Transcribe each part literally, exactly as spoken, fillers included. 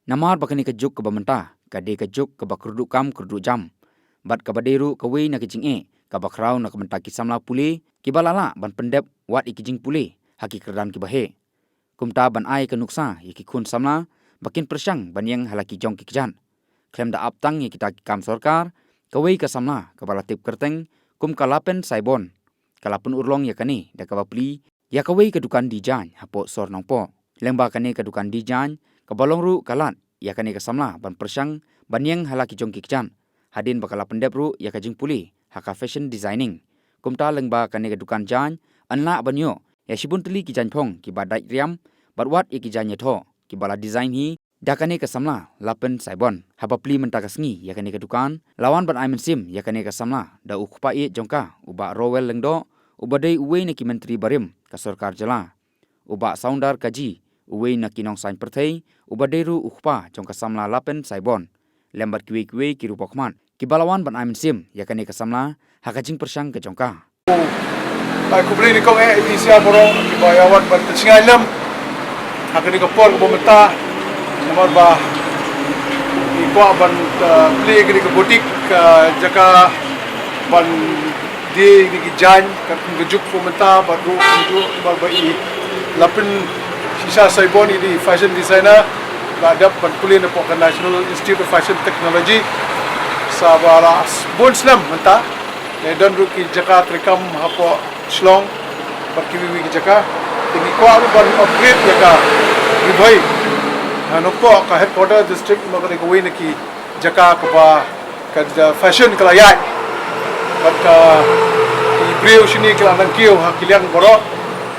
Namar ba kane ka juk kaba mynta ka dei ka juk kaba kyrduh kam kyrduh jam, bad kaba dei ruh kawei na ka jingeh kaba khraw na ka bynta ki samla pule kiba la lah ban pyndep wat ïa ki jingpule ha ki kyrdan kiba heh. Kumta ban ai ka nuksa ïa ki khun samla ba kin pyrshang ban ïeng ha la ki jong ki kjat. Khlem da ap tang ïa kita ki kam sorkar, kawei ka samla kaba la tip kyrteng kum ka Lapen Saibon ka la pynurlong ïa kane da kaba plie ïa kawei ka dukan design hapoh sor Nongpoh. Lyngba kane ka dukan design kaba long ruh ka lad ïa kane ka samla ban pyrshang ban ïeng ha la ki jong ki kjat, hadien ba ka la pyndep ruh ïa ka jingpule ha ka fashion designing. Kumta lyngba kane ka dukan design yn lah ban ïoh ïa shibun tylli ki jaiñphong kiba dait riam bad wat ïa ki jaiñ ïathoh kiba la design hi da kane ka samla Lapen Saibon. Haba plie mynta ka sngi ïa kane ka dukan, la wan ban ai mynsiem ïa kane ka samla da u kpa ïeit jong ka, u Bah Rowell Lyngdoh, uba dei uwei na ki myntri barim ka sorkar jylla, u Bah Saundar Kaji, uwei na ki nongsaiñ pyrthei uba dei ruh u kpa jong ka samla Lapen Saibon, lem bad kiwei kiwei ki ruh pakhmat kiba la wan ban ai mynsiem ïa kane ka samla ha ka jingpyrshang ka jong ka. Ai khublei ïa kong eh ïa phi sha baroh kiba ïa wan ban pynsngew lem ha kane ka por kaba mynta, namar ba ngi kwah ban, uh, plie kane ka boutique, uh, jaka ban die ïa ki jaiñ katkum ka juk kaba mynta, bad ruh kumjuh namar ba i Lapen Shisha Saibon i dei fashion designer, la dep ban pule napoh ka National Institute of Fashion Technology. Sa ba la bun snem mynta, la don ruh ki jaka treikam hapoh Shillong bad kiwei kiwei ki jaka. Te ngi kwah ruh ban upgrade ïa ka Ri Bhoi, ha, Nongpoh, ka headquarter district, namar ka dei kawei na ki jaka kaba ka, uh, fashion ka la ïaid bad ka, ki briew shane ki la nang kiew ha ki liang baroh.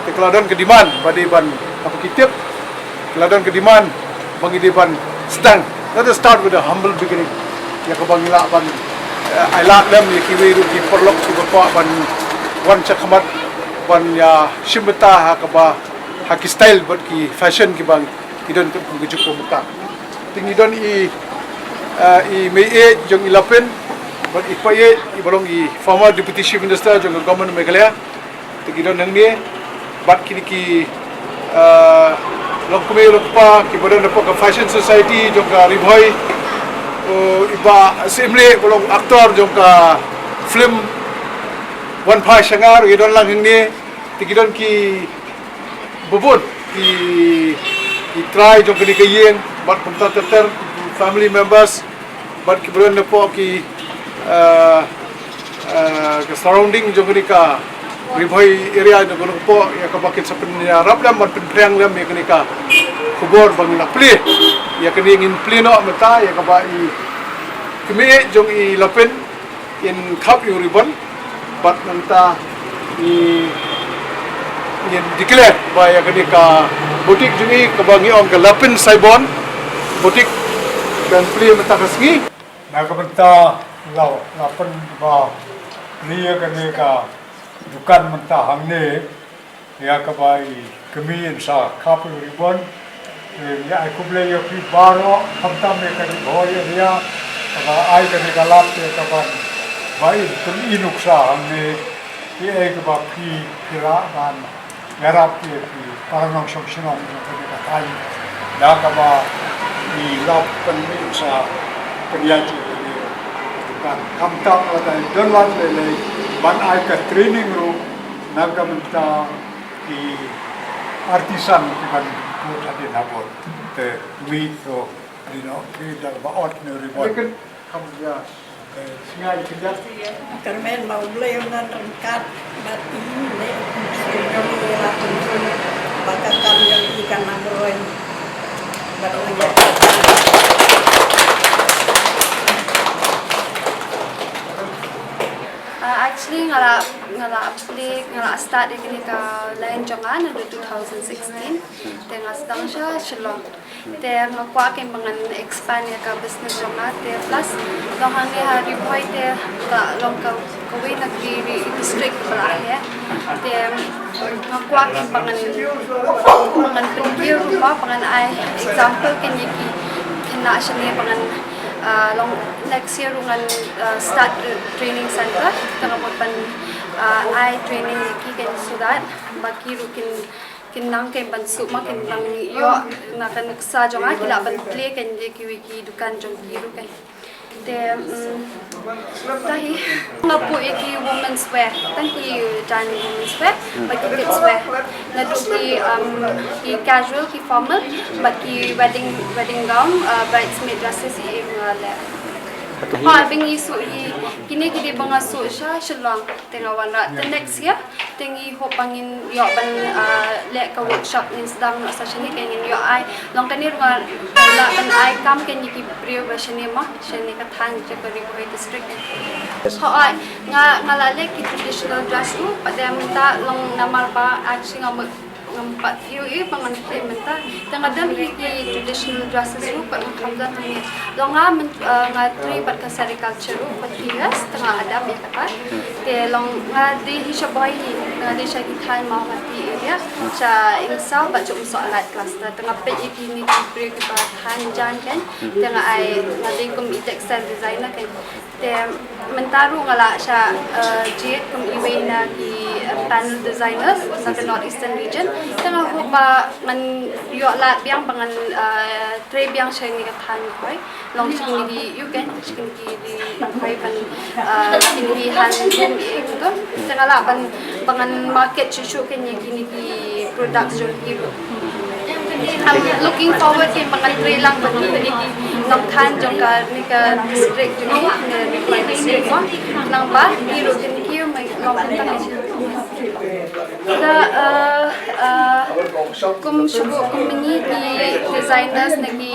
Te ka la don ka demand ba dei ban, haba ki tip, ka la don ka demand ba ngi dei ban sdang. Let us start with a humble beginning. Ïa kaba ngi lah ban, eh, ai lad lem ïa kiwei ruh ki paralok kiba kwah ban wan shakhmat ban ïa shim bynta ha kaba, ha ki style bad ki fashion kiba ki don katkum ka juk kaba mynta. Te ngi don i, eh, i mei ïeit jong i Lapen bad i kpa ïeit iba long i former Deputy Chief Minister jong ka Government of Meghalaya. Te ki don hangne bad kine ki, eh, longkmie longkpa kiba don hapoh ka Fashion Society jong ka Ri Bhoi. Oh, i Bah Syiemlieh ba long actor jong ka film Wanphai Shangar, i don lang hangne. Te ki don ki babun ki, ki trai jong kane ka ïing bad kumta ter ter, family members bad kiba don napoh ki, eh, eh, ka surrounding jong kane ka Ri Bhoi area jong kane ka pok, ïa kaba kin sa pynïarap lem ban pynphriang lem ïa kane ka khubor ba ngi la plie. Ïa kane ngin plie noh mynta ïa kaba i kmie jong i Lapen in khap ïa u ribbon. Bad nangta i, ngin declare ba ïa kane ka boutique jong i kaba ngi ong ka Lapen Saibon Boutique kan plie mynta ka sngi. Na ka bynta la, Lapen ba plie ïa kane ka dukan mynta hangne, ïa kaba i kmie in sa khap ïa u ribbon. Eh, ngi ai khublei ïa phi baroh, khamtam ïa ka Ri Bhoi area kaba ai kane ka lad ïa ka ban ba in pyn-i nuksa hangne. Ïa kaba phi, phi lah ban ïarap ïa ki para nongshong shnong jong kane ka thaiñ da kaba i lad pyn-i nuksa, pynïaid ïa kane ka dukan. Khamtam lada i don lad lei lei ban ai ka training ruh na ka bynta ki artisan kiban bud hadien habud. Te wi to, you know, ki da ba ot ne ribbon. Lekin, kham, ya. Te sngi ki da. Kyrmen ba U Blei un nang ryngkat bad i, ne, sngewbha ïa la pynshong ba ka kam jong i kan nang roi. Bad u nang ïa. Ah, actually, nga la, nga la plie, nga la start ïa kane ka line jong nga naduh two thousand sixteen. Te nga sdang sha Shillong. Te nga kwah kein ba ngan expand ïa ka business jong nga. Te plus long hangne ha Ri Bhoi te ka long ka, kawei na ki ri district ba la heh. Te nga kwah kein ba ngan, ba ngan pynkiew ruh mo, ba ngan ai example kein ïa ki khynnah shane ba ngan, ah, long next year ruh ngan, ah, start training center. Te nga mut ban, ah, ai training ïa ki kein so that ba ki ruh kin, Kin nang kin ban suh ma kin nang ïoh na ka nuksa jong nga, ki lah ban plie kin ïa kiwei ki dukan jong ki ruh kin. Te, mm, tahi nga buh ïa ki women's wear, tang ki jaiñ women's wear, bad ki kids wear. Naduh ki, um, ki casual, ki formal, bad ki wedding, wedding gown, uh, bridesmaid dresses, ïa nga leh. Ha, ba ngi suh hi, kine ki dei ba nga suh sha Shillong, te nga wanrah. Te next year, te ngi hope ba ngin ïoh ban, ah, leh ka workshop, ngin sdang noh sa shane, te ngin ïoh ai. Long kane ruh nga lah ban ai kam kane ki briew ba shane mo, shane ka thaiñ jong ka Ri Bhoi District. Hooid, nga, nga la leh ki traditional dress ruh, pat de mynta long namar ba actually nga mut ngam pat ïohi ba ngan plie mynta. Te nga don hi ki traditional dresses ruh, pat nga kham don hi. Long nga myn-, eh, nga trei bad ka sericulture ruh for three years, te nga adapt ïa kata. Te long nga dei hi sha Bhoi hi, nga dei sha ki thaiñ Mawhati area, sha Ingsaw bad sha Umsohlight cluster. Te nga peit ïa kine ki briew kiba thaiñ jaiñ kein, te nga ai, nga dei kum i textile designer kein. Te mynta ruh nga lah sha, eh, jied kum iwei na ki, eh, panel designers na ka North Eastern region. Te nga hope ba ngan ïoh lad biang ba ngan, eh, trei biang sha kane ka thaiñ Bhoi. Long sha kine ki, ïoh kein, sha kine ki Ri Bhoi ban, eh, kine ki handloom ïa kito. Te nga lah ban, ba ngan market shuh shuh kein ïa kine ki products jong ki ruh. I'm looking forward kein ba ngan trei lang bad kine ki nongthaiñ jong kane ka district jong ngi, kane ka district mo. Nang ba ki ruh kin kiew ma long kumta. Da, eh, eh, kum shuh kum ngi ki designers ne ki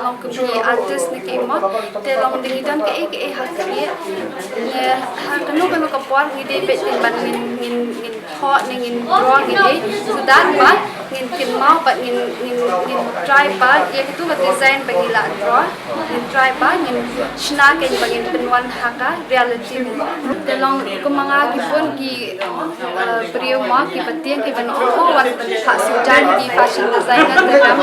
long kum ki artist ne ki mo. Te long dei ngi don kaei kaei ha khlieh. Ne ha kano kano ka por ngi dei beit kein ban ngin, ngin, ngin thoh ne ngin draw ngi dei, so that ba ngin kynmaw bad ngin, ngin, ngin try ba ïa kito ka design ba ngi la draw, ngin try ba ngin shna kein ba ngin pynwan ha ka reality. Te long kum ma nga ki bun ki, eh, briew ma ki ba tieng ki ban ong ko wan ban phah suit jaiñ ki fashion designer te ngam.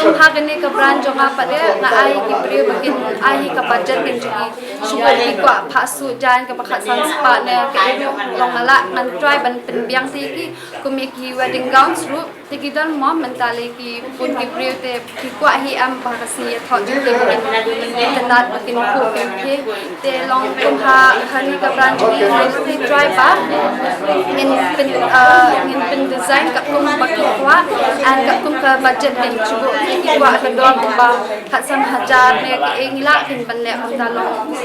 Kum ha kane ka brand jong nga pat de nga ai ki briew ba kin ai ka budget kin jong ki. Shu ki kwah phah suit jaiñ kaba khatsan spah ne kaei ruh long nga lah ngan try ban pynbiang te ki kum ïa ki wedding gowns ruh te ki don mo mynta lei ki bun ki briew te ki kwah hi em ba ka sngi ïathoh jong ki ba kin itynnad ba kin khuh kin khie te long kum ha kane ka brand jong ngi ngi try ba ngin pyn, ah, ngin pyndesign katkum ba ki kwah and katkum ka budget ngin shu buh ïa ki kwah ka dor ba khatsan hajar ne kaei ngi lah kin ban leh kumta long.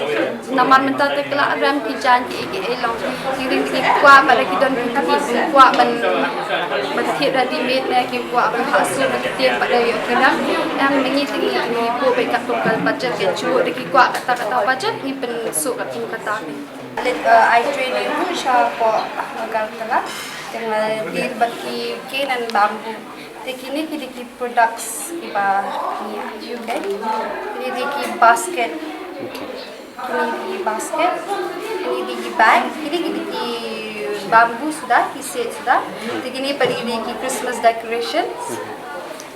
Namar mynta te ka la rem ki jaiñ kiei kiei long. Ngi dei ki kwah ba da ki don ki, ki kwah ban, ban thied ready made ne ki kwah ban phah suit ba ki tieng ba da ïoh ki rem. Em, ma ngi te ngi, ngi buh beit katkum ka budget, ki shu da ki kwah kata kata budget ngi pynsuh katkum kata. Leit, eh, ai training ruh sha hapoh Agartala. Te nga deal bad ki cane and bamboo. Te kine ki dei ki products kiba ngi ïoh, okay? Kine dei ki basket. Kine dei ki basket. Kine dei ki bag. Kine ki dei ki bamboo suda, ki set suda. Te kine pat dei ki Christmas decoration.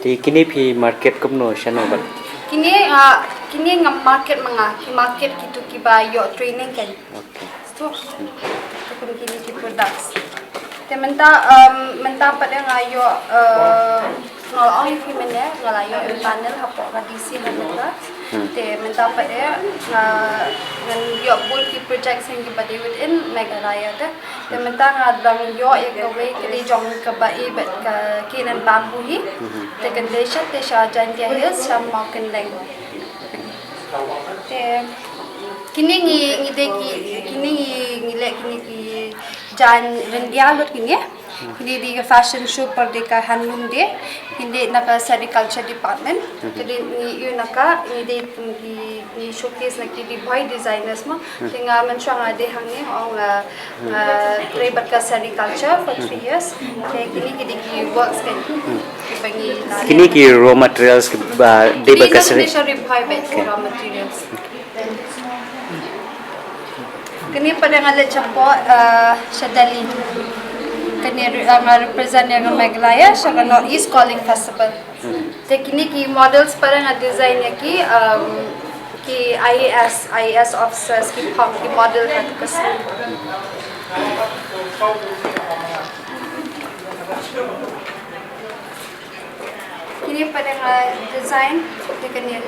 Te kine phi market kumno, shano bad? Kine, ah, kine nga market ma nga, ki market kito kiba ïoh training kein. Okay. Sto. Te kum kine ki products. Te mynta, um, mynta pat de nga ïoh, uh, nga la ong ïa phi mynne, nga la ïoh empanel hapoh ka D C ha mynta. Hmm. Te mynta pat de nga, ngan ïoh bun ki projects kiba dei within Meghalaya te. Te mynta nga dang ïoh ïa kawei ka dei jong kaba ïeit bad ka cane and bamboo hi. Mhm. Te kan dei sha te sha Jaintia Hills sha Mawkyndeng. Te kine ngi, ngi dei ki, kine ngi, ngi leh kine ki jaiñ ryndia lut kine. Kine dei ka fashion show por dei ka handloom dei. Kine dei na ka sericulture department. Kine ngi ïoh na ka, ngi dei kum ki, ngi showcase na ki Ri Bhoi designers mo. Te nga mynshuwa nga dei hangne, ong nga, nga trei bad ka sericulture for three years. Te kine ki dei ki works kein. Kiba ngi la. Kine ki raw materials kiba dei bad ka seri. Kine ki dei sha Ri Bhoi beit ki raw materials. Kane pat de nga leit shapoh, eh, sha Delhi. Kane re-, eh, nga represent ïa ka Meghalaya sha ka North East Calling Festival. Te kine ki models pat de nga design ïa ki, um, ki I A S, I A S officers ki pom ki model ha ka sngi. Kine pat nga design te kine.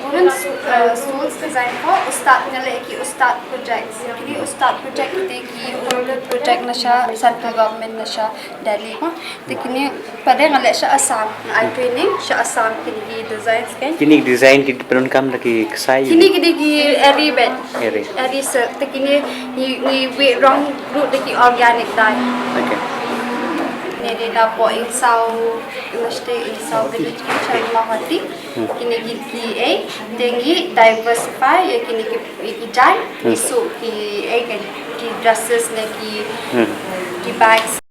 Women uh, stools design ko ustad nga leh ki ustad project. Kine ustad project te ki Urdu project na sha central government na sha Delhi ko. Te kine pat nga leh sha Assam. Nga ai training sha Assam kine ki designs kan. Kine design ki pyndonkam da ki ksai. Kine kine ki eri bed. Eri. Eri silk te kine ngi ngi wei rong ruh da ki organic dye. Okay. Ngi dei na po ing saw mesti ing saw bed ki chang ma hati. Kine ki ki eh te ngi diversify ya kine ki ki jai. Ngi su ki eh kan ki dresses ne ki ki bags.